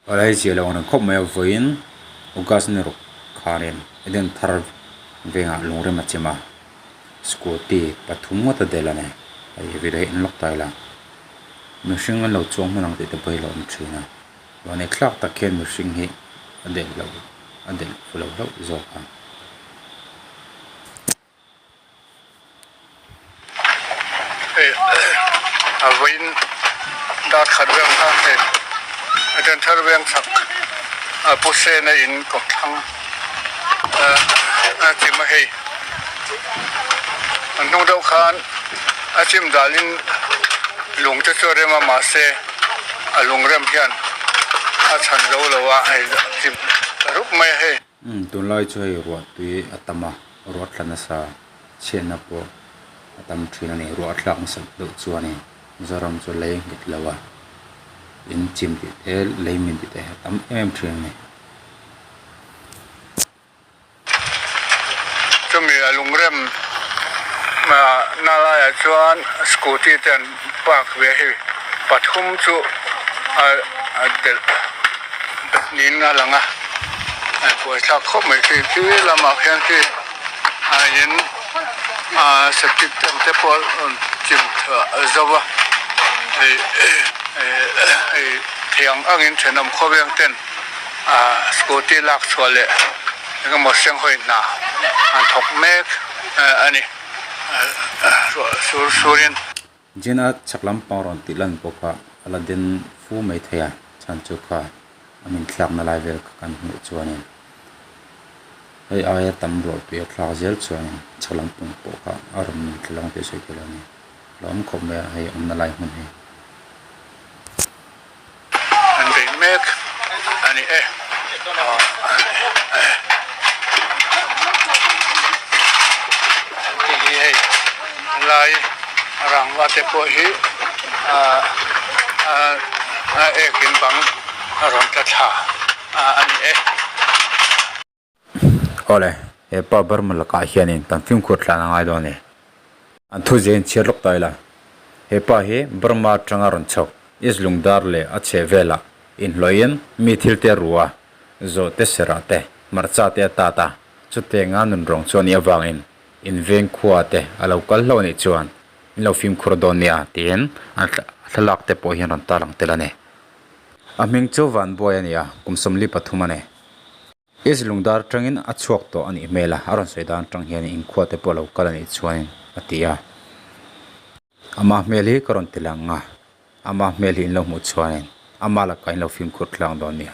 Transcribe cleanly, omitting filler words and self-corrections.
Awle hei chiah lo ang reng khawp mai a vawiin August ni ruk khanin Eden thar vengah lungrem a chem a scooty pathum ngawt a del a ni hei video hi en lawk ta ila mihring an lo chuang hman ang tih te pawh hi a lo awm thin a vawni thlak tak hian mihring hi a delh loh a delh fu lo hlauh zawk a. Hei a vawiin dar khat vel kha hei a then thar veng chhak a pu sena in kawmthlang a chim a hei an hnung deuh khan a chim dalin lung te chu a rem a mahse a lung rem hian a chhan zo lo a hei a chim ta rup mai a hei. Umm tunlai chu hei ruah tui a tam a ruah tla nasa chhiatna pawh a tam thin a ni ruah a thlak nasat deuh chuanin Mizoram chu lei a nghet lo a in chim tih te lei min tih te a tam em em thin a ni. Chumi a lungrem na laiah chuan scooty te an park ve a hei pathum chu a delh niin a lang a a buaithlak khawp mai khi khi lamah khian khi ah in ah septic tank te pawh a rawn chim zo a hei hei thei ang angin thenawm khawveng ten ah scooty lak chhuah leh eng emaw senghawi hna an thawk mek a ni sur surin. Jena chhak lampang rawn tih lan pawh kha a la den fu mai thei a, chhan chu kha a min thlakna lai vel kha kan hmuh chuanin hei aia tam ruah tui a thlak zel chuanin chhak lampang pawh kha a rawn min thla lang tih sawi theih lo a ni. A lo awm khawp mai a hei awmna lai hmun hi. An bei mek a ni e. Hei hi hei lai rangva te pawh hi a ek in bang a rawn tla thla a ni e. Awle, he pa Burma lakah hianin kan fimkhur tlan a ngai dawn a ni. An thu zia in chhiar lawk ta ila. He pa hi Burma atanga rawn chhawk East Lungdar leh a chheh velah inhlawhin mi thil te a ru a, zawh te serah te, hmarcha te a tat a, chutianga nunrawng chu a nih avangin inveng khua te a lo kal hlauh a nih chuan in lo fimkhur dawn nia tiin an thlalak te pawh hian rawn tarlang tel a ni. A hming chu Vanbuai a ni a, kum 43 a ni. East Lungdar atangin a chhuak tawh a nih hmel a, a rawn sawi dan atang hian inkhua te pawh a lo kal a nih chuanin a ti a. Ama hmel hi ka rawn ti lang a, ama hmel hi in lo hmuh chuanin ama lakah in lo fimkhur tlang dawn nia.